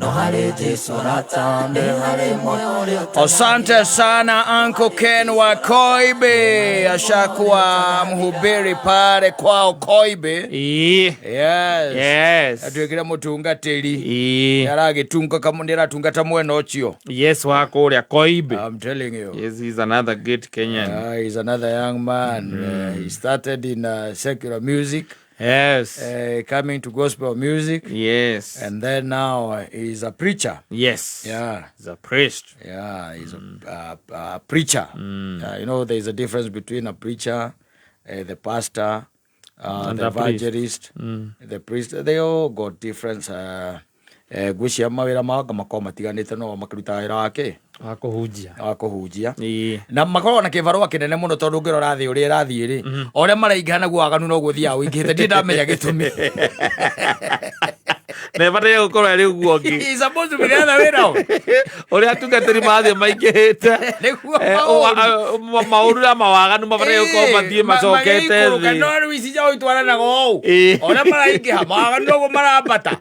No harĩ Jesu rata nĩ harĩ muoyo ũrĩa ũtarĩ. Asante sana Uncle Ken wa Koibe, ashakuwa mhubiri pale kwao Koibe. Ĩĩ. Yes. Yes. Atuĩkire mũtungatĩri. Ĩĩ. Nĩaragĩtunga kamu nĩaratungata mwena ũcio. Yes wa kũrĩa Koibe. I'm telling you. Yes, he's another great Kenyan. He's another young man. He started in secular music, Yes. coming to gospel music, Yes. and then now he's a preacher. Yes. Yeah. He's a priest. Yeah, he's a preacher. You know, there's a difference between a preacher, the pastor, And the a priest. evangelist, the priest. They all got different. Ngwĩciria mawĩra mao anga makoragwo matiganĩte no makĩrutaga wĩra wake Wa kũhunjia. wa kũhunjia. Ĩĩ. Na makoragwo na kĩbarũa kĩnene mũno tondũ ũngĩrora thĩ ũrĩa ĩrathiĩ rĩ, o ũrĩa maraingĩha naguo waganu noguo ũthiaga ũingĩhĩte. Ndirĩ ndamenya gĩtũmi. Na ĩbataire gũkorwo ĩrĩ ũguo ũngĩ. He's supposed to be the other way round. Ũrĩa atungatĩri marathiĩ maingĩhĩte. Nĩguo maũru. Maũru na mawaganu mabataire gũkorwo mathiĩ macokete magĩikũrũka thĩ. no rĩu ici njaũ itwaranaga ũũ. Ĩĩ. Ũrĩa maraingĩha mawaganu noguo marambata.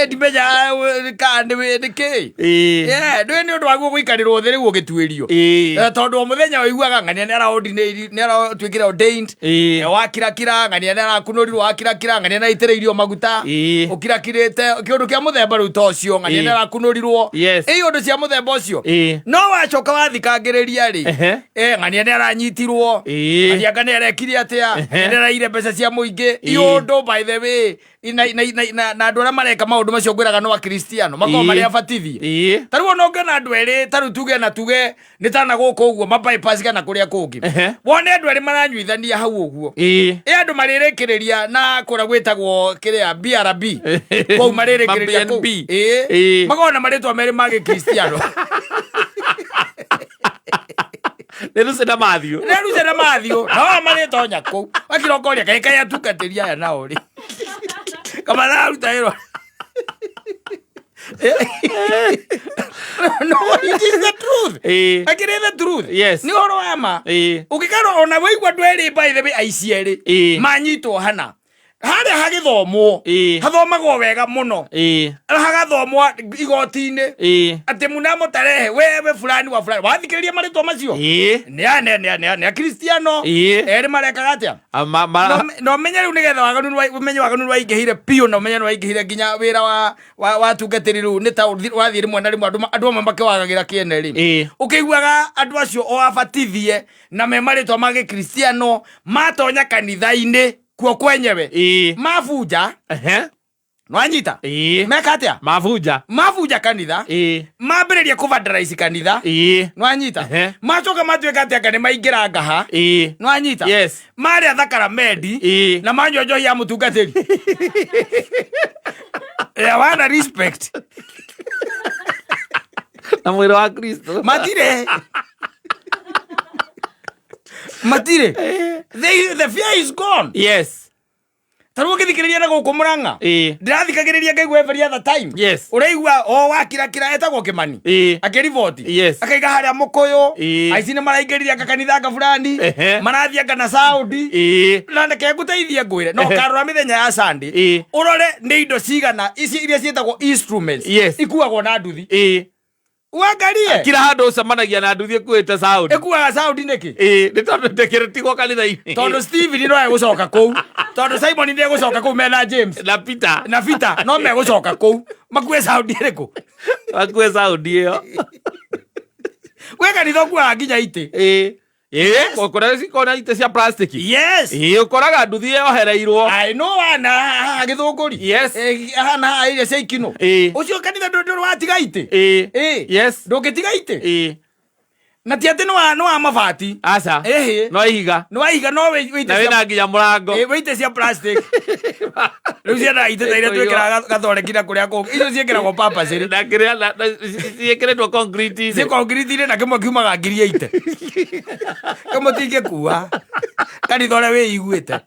Ndimenyaga kana nĩ kĩ. Ĩĩ. Yeah, ndũĩ nĩ ũndũ waguo gũikarĩrwo thĩ rĩu ũgĩtuĩrio. Ĩĩ. Tondũ o mũthenya ũiguaga ng'ania nĩ aratuĩkire ordained. Ĩĩ. Wakirakira ng'ania nĩ arakunũrirwo wakirakira ng'ania nĩ aitĩrĩirio maguta. Ĩĩ. Ũkirakirĩte kĩũndũ kĩa mũthemba rĩu ta ũcio ng'ania Ĩĩ. nĩ arakunũrirwo. Yes. Ĩ ũndũ cia mũthemba ũcio. Ĩĩ. No wacoka wathikangĩrĩria rĩ. Ehe. Ng'ania nĩ aranyitirwo. Ĩĩ. Ng'ania anga nĩ arekire atĩa. Ehe. Nĩ araire mbeca cia mũingĩ. Ĩĩ. Iũndũ by the way na andũ arĩa mareka maũndũ macio ngwĩraga no akristiano makoragwo Ĩĩ. marĩ abatithie. Ĩĩ. Ta rĩu ona ũngĩona andũ erĩ ta rĩu tuge na tuge nĩ tana gũkũ ũguo ma bypass kana kũrĩa kũngĩ. Ehe. Wone andũ erĩ maranyuithania hau ũguo. Ĩĩ. Ĩ andũ marĩrĩkĩrĩria na kũrĩa gwĩtagwo kĩrĩa BRB. Kũu marĩrĩkĩrĩria kũu. Ma BNB. Ĩĩ. Ĩĩ. Makoragwo na marĩtwa merĩ ma gĩkristiano. Nĩ Lucy na Matthew. Nĩ Lucy na Matthew. No marĩtonya kũu. Wakirokoria kaĩ kaĩ atungatĩri aya nao rĩ. Kamararuta wĩra. No, it is the truth. Ĩĩ. Akĩrĩ the truth. Yes. Nĩ ũhoro wa ma. Ĩĩ. Ũngĩkorwo ona waigua andũ erĩ by the way aici erĩ Ĩĩ. manyitwo hana harĩa hagĩthomwo Ĩĩ. hathomagwo wega mũno Ĩĩ. hagathomwo igoti-inĩ Ĩĩ. atĩ mnamo tarehe wewe fulani wa fulani wathikĩrĩria marĩtwa macio Ĩĩ. nĩ akristiano Ĩĩ. erĩ marekaga atĩa Ah, Na ũmenye rĩu nĩgetha waganu ũmenye waganu nĩwaingĩhire biũ na ũmenye nĩwaingĩhire nginya wĩra wa atungatĩri rĩu nĩ ta wathiĩ rĩmwe na rĩmwe andũ amwe makĩwagagĩra kĩene rĩ. Ĩĩ. Ũkĩiguaga andũ acio o abatithie na me marĩtwa ma gĩkristiano matonya kanitha-inĩ kuo kwenyewe. Ĩĩ. Mabunja. Ehe. Nwanyita? Ĩĩ. Meka atĩa? Mabunja. Mabunja kanitha. Ĩĩ. Mambĩrĩria kũvandalize kanitha. Ĩĩ. Nwanyita? Ehe. Macoka matuĩka atĩ anga nĩ maingĩra ngaha. Ĩĩ. Nwanyita? Yes. Marĩa thakaramendi. Ĩĩ. Na manyua njohi ya mũtungatĩri. Hawana respect. Na mwĩrĩ wa Kristo. Matirĩ. Matirĩ. The fear is gone. Yes. Ta rĩu ũngĩthikĩrĩria na gũkũ Mũrang'a. Ĩĩ. Ndĩrathikagĩrĩria ngaigua every other time. Yes. Ũraigua o wakirakira etagwo Kĩmani. Ĩĩ. Akĩriboti. Yes. Akaiga harĩa Mũkũyũ. Ĩĩ. Aici nĩ maraingĩrire anga kanitha anga fulani. Ehe. Marathiĩ anga na Saudi. Ĩĩ. Na reke ngũteithie ngwĩre. No Ehe. ũkarora mĩthenya ya Sunday. Ĩĩ. Ũrore nĩ indo cigana ici iria ciĩtagwo instruments. Yes. Ikuagwo na nduthi. Ĩĩ. Uangalie. Kila handũ ũcemanagia na nduthi ĩkuĩte sound. Ĩkuaga sound nĩkĩ? Ĩĩ, nĩ tondũ ndĩkĩrĩtigwo kanitha-inĩ. Tondũ Steven no egũcoka kũu. Tondũ Simon ndegũcoka kũu mena James. Na Peter. Na Peter no megũcoka kũu. Makue sound ĩrĩkũ? Makue sound ĩyo. Gwĩ kanitha ũkuaga nginya itĩ. Ĩĩ. Ĩĩ, kũrĩa cikoragwo na itĩ cia plastic. Yes. Ĩĩ, ũkoraga nduthi yohereirwo. I know wana haha gĩthũngũri. Yes. Hana haha iria cia ikinũ. Ĩĩ. Ũcio kanitha ndũrĩ watiga itĩ. Ĩĩ. Ĩĩ. Yes. Ndũngĩtiga itĩ. Ĩĩ. Na ti atĩ nĩ wa mabati. Aca. Ĩhĩ. No ihiga. Nĩ wa ihiga no wĩ Na wĩna nginya mũrango. Ĩĩ, wĩ itĩ cia plastic. Rĩu ciendaga itĩ ta iria twĩkĩraga gathoreki na kũrĩa kũngĩ. Icio ciĩkĩragwo purposely. Na kĩrĩa na ciĩkĩrĩtwo concrete-inĩ. Ciĩ concrete-inĩ na kĩmwe kiumaga ngiri 80. Kĩmwe tingĩkua. Kanitha ũrĩa wĩiguĩte.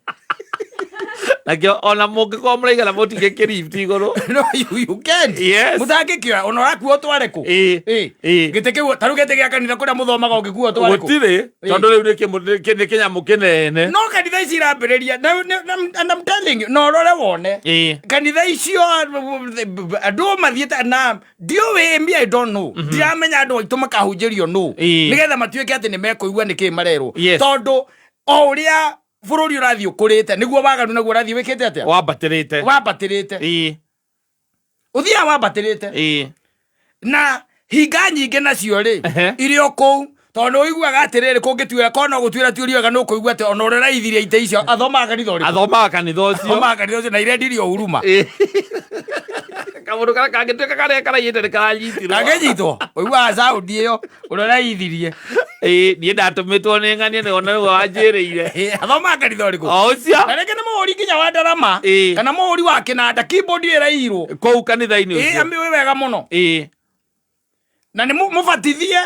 Nakĩo ona mũngĩkorwo mũraigana mũtingĩkĩrift igũrũ. No, you can't. Yes. Mũtangĩkĩoya ona ũrakua ũtware kũ? Ĩĩ. Ĩĩ. Ĩĩ. Gĩtĩ kĩu ta rĩu gĩtĩ gĩa kanitha kũrĩa mũthomaga ũngĩkua ũtware kũ? Gũtirĩ, tondũ rĩu nĩ kĩnyamũ kĩnene. No kanitha ici irambĩrĩria and I'm telling you, no ũrore wone. Ĩĩ. Kanitha icio andũ mathiĩte na ndiũĩ, me, I don't know, ndiramenya andũ aitũ makahunjĩrio nũ Ĩĩ. nĩgetha matuĩke atĩ nĩ mekũigua nĩkĩ marerwo. Yes. Tondũ o ũrĩa bũrũri ũrathiĩ ũkũrĩte nĩguo waganu naguo ũrathiĩ wĩkĩte atĩa? Wambatĩrĩte. Wambatĩrĩte. Ĩĩ. Ũthiaga wambatĩrĩte. Ĩĩ. Na hinga nyingĩ nacio rĩ, irĩ o kũu, tondũ nĩ ũiguaga atĩrĩrĩ, kũngĩtuĩra korwo no gũtuĩra tuĩrio wega, nĩ ũkũigua atĩ ona ũrĩa ũraithirie itĩ icio athomaga kanitha ũrĩkũ? Athomaga kanitha ũcio. Athomaga kanitha ũcio na irendirio huruma. Ĩĩ. Kamũndũ karĩa kangĩtuĩka karĩa karaiyĩte nĩ karanyitirwo. Kangĩnyitwo ũiguaga sound ĩyo ũrĩa ũraithirie. Ĩĩ, niĩ ndatũmĩtwo nĩ ng'ania nĩ ona nĩwe wanjĩrĩire. Ĩĩ, athomaga kanitha ũrĩkũ? O ũcio. Na rĩngĩ nĩ mũhũri nginya wa ndarama Ĩĩ. kana mũhũri wa kĩnanda, keyboard ĩyo ĩraiyirwo Kũu kanitha-inĩ ĩĩ ũcio. Amĩũĩ wega mũno. Ĩĩ. Na nĩ mũbatithie,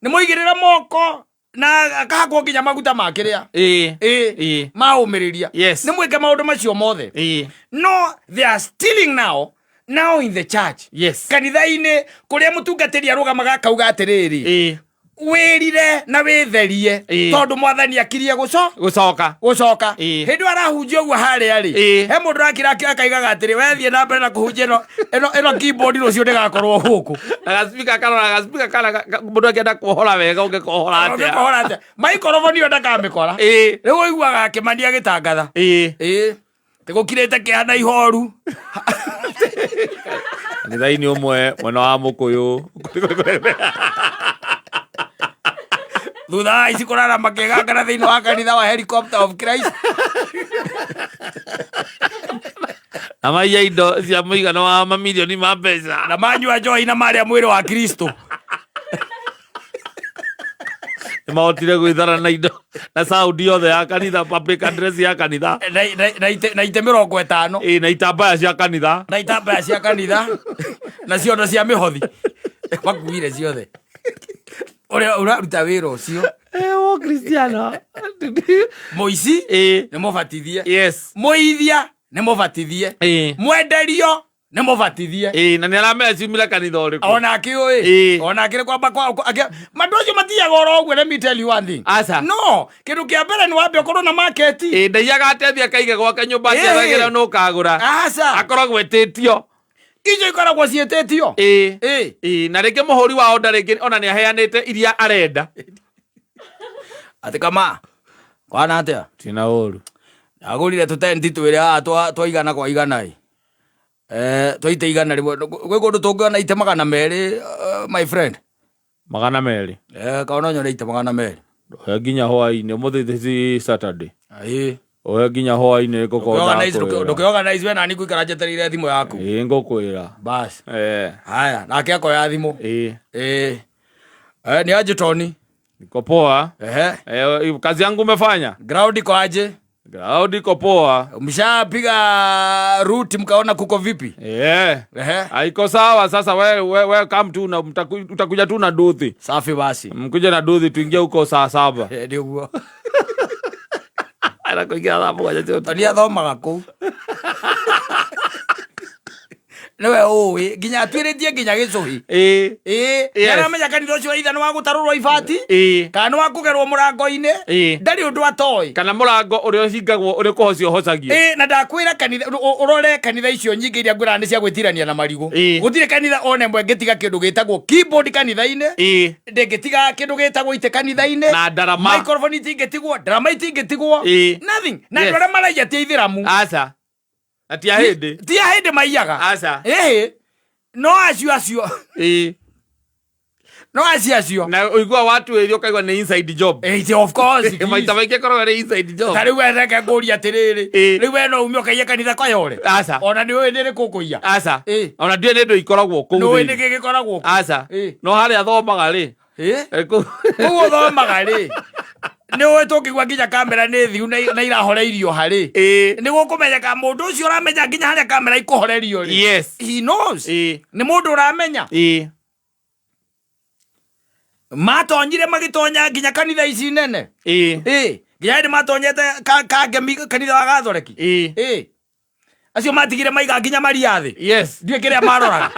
nĩ mũigĩrĩre moko na akahakwo nginya maguta ma kĩrĩa. Ĩĩ. Ĩĩ. Ĩĩ. Maũmĩrĩria. Yes. Nĩ mwĩke maũndũ macio mothe. Ĩĩ. No they are stealing now in the church, kanitha-inĩ kũrĩa mũtungatĩri arũgamaga akauga atĩrĩrĩ, wĩrire na wĩtherie, tondũ mwathani akirie gũco Gũcoka. Gũcoka. Ĩĩ. Hĩndĩ ĩyo arahunjia ũguo harĩa rĩ, he mũndũ ũrakira akaigaga atĩrĩ, wethiĩ na mbere na kũhunjia ĩno keyboard rũciũ ndĩgakorwo gũkũ. Na gaspika karora gaspika kana mũndũ angĩenda kuohora wega ũngĩkohora atĩa? Ũngĩkohora atĩa? Maikoroboni ĩyo ndakamĩkora. Rĩu ũiguaga akĩmania agĩtangatha. Ĩĩ, tĩgũkirĩte kĩha na ihoru. Kanitha-inĩ ũmwe mwena wa mũkũyũ. Thutha wa ici kũrara makĩgangana thĩinĩ wa kanitha wa Helicopter of Christ. Na maiya indo cia mũigana wa mamirioni ma mbeca. Na manyua njohi na marĩa mwĩrĩ wa Kristo. Nĩ mahotire gwĩthara na indo na sound yothe ya kanitha, public address ya kanitha. Na ite 50. Ĩĩ, na itambaya cia kanitha. Na itambaya cia kanitha na ciondo cia mĩhothi makuire ciothe. Ũrĩa ũraruta wĩra ũcio. Wo Cristiano. Mũici nĩ mũbatithie. Mũithia nĩ mũbatithie. Mwenderio nĩ mũbatithie. Ĩĩ, na nĩ aramenya ciumire kanitha ũrĩkũ. Ona akĩũĩ. Ona akĩrĩ kwamba mandũ acio matiaga oro ũguo. Let me tell you one thing. Aca. No kĩndũ kĩa mbere nĩ wambe ũkorwo na market. Ĩĩ, ndaiyaga atĩ athiĩ akaige gwake nyũmba Ĩĩ. atĩ nũ ũkagũra. Aca. Akoragwo ĩtĩtio. Icio ikoragwo ciĩtĩtio. Ĩĩ. Ĩĩ. Ĩĩ, na rĩngĩ mũhũri wa onda rĩngĩ ona nĩ aheanĩte iria arenda. Atĩ kama kwana atĩa? Tina ũru. Ndagũrire tũtenti twĩrĩ haha twa 100 kwa 100 ĩ. Twa ite 100. Gwĩ kũndũ tũngĩona ite 200, my friend? 200? Kana no nyone ite 200. Oya nginya hwainĩ, ũmũthĩ this is Saturday. Ĩĩ. Oya nginya hwainĩ ngũkorwo ndakwĩra. Ndũkĩorganize we nani ngũikara njetereire thimũ yaku. Ĩĩ, ngũkwĩra. Bas. Eh. Haya, nake akoya thimũ. Ĩĩ. Ĩĩ. Ni aje Tony? Niko poa. Ehe. Kazi yangu umefanya? Ground iko aje? Ground iko poa. Mshapiga route mkaona kuko vipi? Eh. Ehe. Haiko sawa sasa, we come tu na utakuja tu na duthi. Safi basi. Mkuje na duthi tuingie huko saa 7. Nĩguo. Anakuingia saa 7 cia ũtukũ. Tony athomaga kũu. Nĩwe ũĩ nginya atuĩrĩtie nginya gĩcũhĩ. Ĩĩ. Ĩĩ. Nĩaramenya kanitha ũcio either nĩ wa gũtarũrwo ibati kana nĩ wa kũgerwo mũrango-inĩ. Ndarĩ ũndũ atoĩ. Kana mũrango ũrĩa ũhingagwo ũrĩa kũhocio ũhocagio. Ĩĩ, na ndakwĩra kanitha ũrore kanitha icio nyingĩ iria ngwĩraga nĩ cia gwĩtirania na marigũ. Gũtirĩ kanitha ona ĩmwe ĩngĩtiga kĩndũ gĩtagwo keyboard kanitha-inĩ. Ndĩngĩtiga kĩndũ gĩtagwo itĩ kanitha-inĩ. Na ndarama. Microphone itingĩtigwo, ndarama itingĩtigwo. Nothing. Na andũ arĩa maraiya ti aithĩramu. Aca. Na ti a hĩndĩ. Ti a hĩndĩ maiyaga. Aca. Ĩhĩ. No acio. No acio. Na ũigua watuĩria ũkaigua nĩ inside job. Ĩĩ, of course it is. Maita maingĩ ĩkoragwo ĩrĩ inside job. Ta rĩu we reke ngũrie atĩrĩrĩ. Rĩu we no ume ũkaiye kanitha Kayore? Aca. Ona nĩ ũĩ nĩ rĩkũ ũkũiya? Aca. Ĩĩ. Ona ndiũĩ nĩ ndũ ikoragwo kũu Nĩ ũĩ thĩinĩ. nĩkĩ gĩkoragwo kuo? Aca. Ĩĩ. No harĩa athomaga rĩ. Ĩĩ. Kũu. Kũu ũthomaga rĩ. Nĩ ũĩ tũngĩigua nginya kamera nĩ thiu na irahoreirio harĩ. Nĩ gũkũmenyeka mũndũ ũcio ũramenya nginya harĩa kamera ikũhorerio rĩ. He knows. Nĩ mũndũ ũramenya. Matonyire magĩtonya nginya kanitha ici nene. Ĩĩ. Ĩĩ. Nginya hĩndĩ matonyete kangemi kanitha wa Gathoreki. Ĩĩ. Ĩĩ. Acio matigire maiga nginya maria thĩ. Yes. Ndiũĩ kĩrĩa maroraga.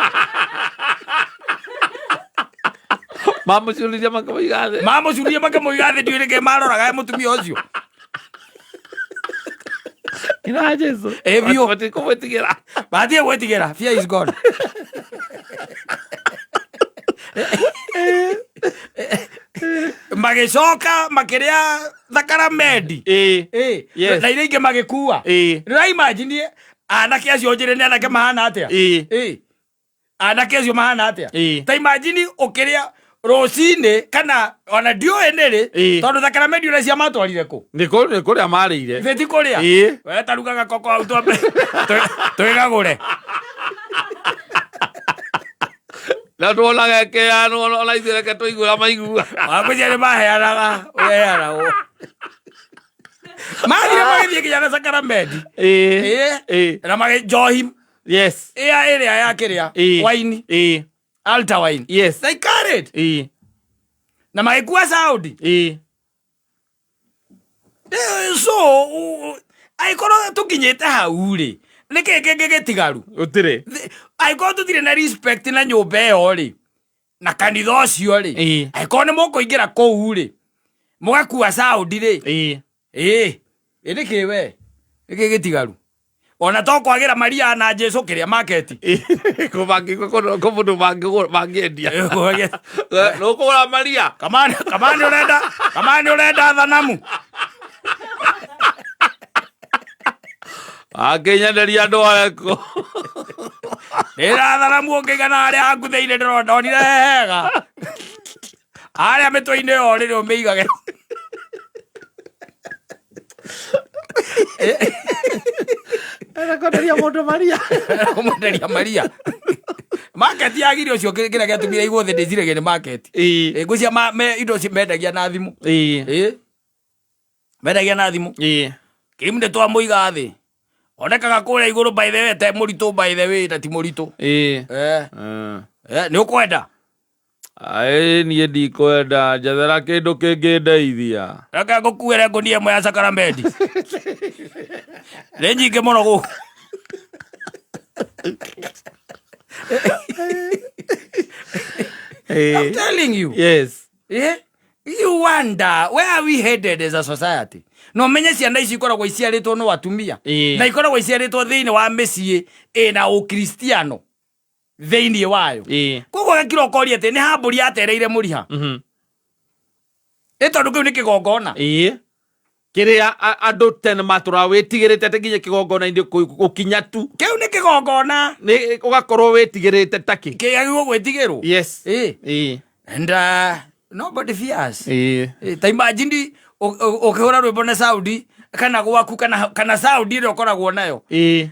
Mamũcuririe makĩmũiga thĩ. Mamũcuririe makĩmũiga thĩ, ndiũĩ nĩkĩ maroraga mũtumia ũcio. Ina Jesu. Ĩ biũ. Matikũmwĩtigĩra. Matige gwĩtigĩra, fear is gone. Magĩcoka makĩrĩa thakaramendi. Ĩ. Ĩ. Yes. Na iria ingĩ magĩkua. Ĩ. Rĩu imagine anake acio njĩre nĩ anake mahana atĩa? Ĩ. Ĩ. Anake acio mahana atĩa? Ĩ. Ta imagine ũkĩrĩa rũcinĩ kana ona ndiũĩ nĩrĩ Ĩ. tondũ thakaramendi ũrĩa ciamatwarire kũ? Nĩ kũ- nĩ kũrĩa marĩire. Ithe ti kũrĩa? Ĩ. We tarugaga koko hau twambe twĩgagũre. Na tuonaga ĩkĩheanwo ona ithuĩ reke tũigue ũrĩa maigua. Wangũcia nĩ maheanaga ũheanagwo. Mathire magĩthiĩ nginya na sakaramendi. Ĩ. Ĩ. Ĩ. Na magĩ njohi Yes. ĩa ĩrĩa ya kĩrĩa Ĩ. waini Ĩ. altar wine. Yes. They carried. Ĩ. Na magĩkua Saudi. Ĩ. So angĩkorwo tũkinyĩte hau rĩ, nĩkĩ kĩngĩ gĩtigaru? Gũtirĩ. Angĩkorwo tũtirĩ na respect na nyũmba ĩyo rĩ, na kanitha ũcio rĩ, Ĩ. angĩkorwo nĩ mũkũingĩra kũu rĩ, mũgakua Saudi rĩ, Ĩ. ĩ ĩ nĩkĩ we nĩkĩ gĩtigaru? Ona to kwagĩra Maria na Jesu kĩrĩa market. Kũ kũ mũndũ mangĩendia. Nũkũgũra Maria. Kamani kamani ũrenda kamani ũrenda thanamu. Angĩnyenderia andũ areko. Ndĩra thanamu ũngĩigana harĩa haku thĩinĩ ndĩrona ndonire he hega. Harĩa mĩtwe-inĩ ĩyo rĩrĩ ũmĩigage. Arakwenderia mũndũ Maria. Kũmwenderia Maria. Market yagire ũcio kĩrĩa gĩatũmire igwo thĩ ndĩciragia nĩ market. Ĩ. Ĩ, ngwĩciria indo mendagia na thimũ. Ĩ. Ĩ. Mendagia na thimũ. Ĩ. Kĩmu nĩ twamũiga thĩ. Onekaga kũrĩa igũrũ by the way te mũritũ by the way na ti mũritũ. Ĩ. Eh. Eh, nĩ ũkwenda? Aĩ niĩ ndikwenda njethera kĩndũ kĩngĩndeithia. Reke ngũkuĩre ngũnia ĩmwe ya sakaramendi. Nĩ nyingĩ mũno gũkũ. I'm telling you. Yes. Yeah? You wonder where are we headed as a society? No menye ciana ici ikoragwo iciarĩtwo no atumia Ĩĩ. na ikoragwo iciarĩtwo thĩinĩ wa mĩciĩ ĩna ũkristiano thĩinĩ wayo. Ĩĩ. Koguo gakira ũkoria atĩ nĩ ha mbũri yatereire mũriha. Nĩ tondũ kĩu nĩ kĩgongona. Ĩĩ. Kĩrĩa andũ tene matũraga wĩtigĩrĩte atĩ nginya kĩgongona-inĩ gũkinya tu. Kĩu nĩ kĩgongona. Nĩ ũgakorwo wĩtigĩrĩte takĩ. Kĩagĩrĩirwo gwĩtigĩrwo. Yes. Ĩĩ. Ĩĩ. And nobody fears. Ĩĩ. Ta imagine ũkĩhũra rwĩmbo na Saudi kana gwaku kana Saudi ĩrĩa ũkoragwo nayo. Ĩĩ.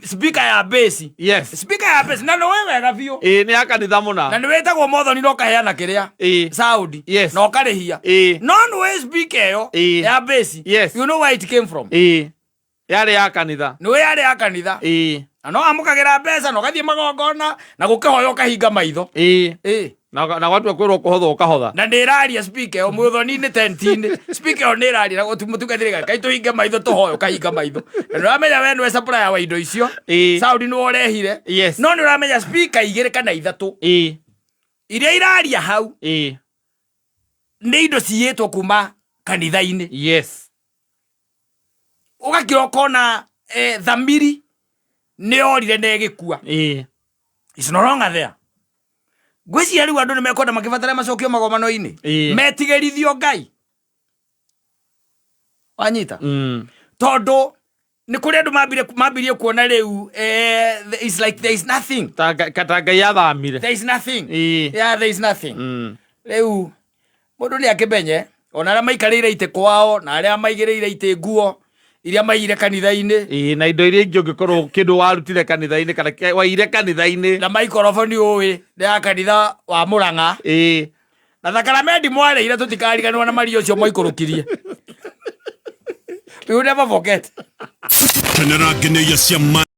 Speaker ya bass. Yes. Speaker ya bass na nĩwe wega biũ. Ĩĩ nĩ ya kanitha mũna. Na nĩwĩtagwo Mothoni na ũkaheana kĩrĩa. Ĩĩ. Saudi. Yes. Na ũkarĩhia. Ĩĩ. No nĩwe speaker ĩyo Ĩĩ. ya bass. Yes. You know where it came from. Ĩĩ. Yarĩ ya kanitha. Nĩwe yarĩ ya kanitha. Ĩĩ. Na no amũkagĩra mbeca na ũgathiĩ magongona na gũkĩhoya ũkahinga maitho. Ĩĩ. Ĩĩ. Na watua kwĩrwo kũhotha ũkahotha. Na nĩ ĩraria speaker ĩyo mũthoni-inĩ tent-inĩ. Speaker ĩyo nĩ ĩraria na mũtungatĩri Ngai tũhinge maitho tũhoe ũkahinga maitho. Na nĩ ũramenya we nĩwe supplier wa indo icio. Ĩĩ. Saudi nĩwe ũrehire. Yes. No nĩ ũramenya speaker igĩrĩ kana ithatũ Ĩĩ. iria iraria hau Ĩĩ. nĩ indo ciyĩtwo kuma kanitha-inĩ. Yes. Ũgakira ũkona thamiri nĩ yorire na ĩgĩkua. Ĩĩ. It's no longer there. Ngwĩciria rĩu andũ nĩ mekwenda makĩbatara macokio magomano-inĩ. Ĩĩ. Metigĩrithio Ngai. Wanyita? Tondũ nĩ kũrĩ andũ mambirie kuona rĩu it's like there is nothing. Ta Ngai athamire. There is nothing. Ĩĩ. Yeah, there is nothing. Rĩu mũndũ nĩ akĩmenye ona arĩa maikarĩire itĩ kwao na arĩa maigĩrĩire itĩ nguo iria maigire kanitha-inĩ. Ĩĩ, na indo iria ingĩ ũngĩkorwo kĩndũ warutire kanitha-inĩ kana waire kanitha-inĩ. Na maikoroboni ũĩ nĩ ya kanitha wa Mũrang'a. Ĩĩ. Na thakaramenti mwarĩire tũtikariganĩrwo na Maria ũcio mwaikũrũkirie. We will never forget. Kenera ngenĩia cia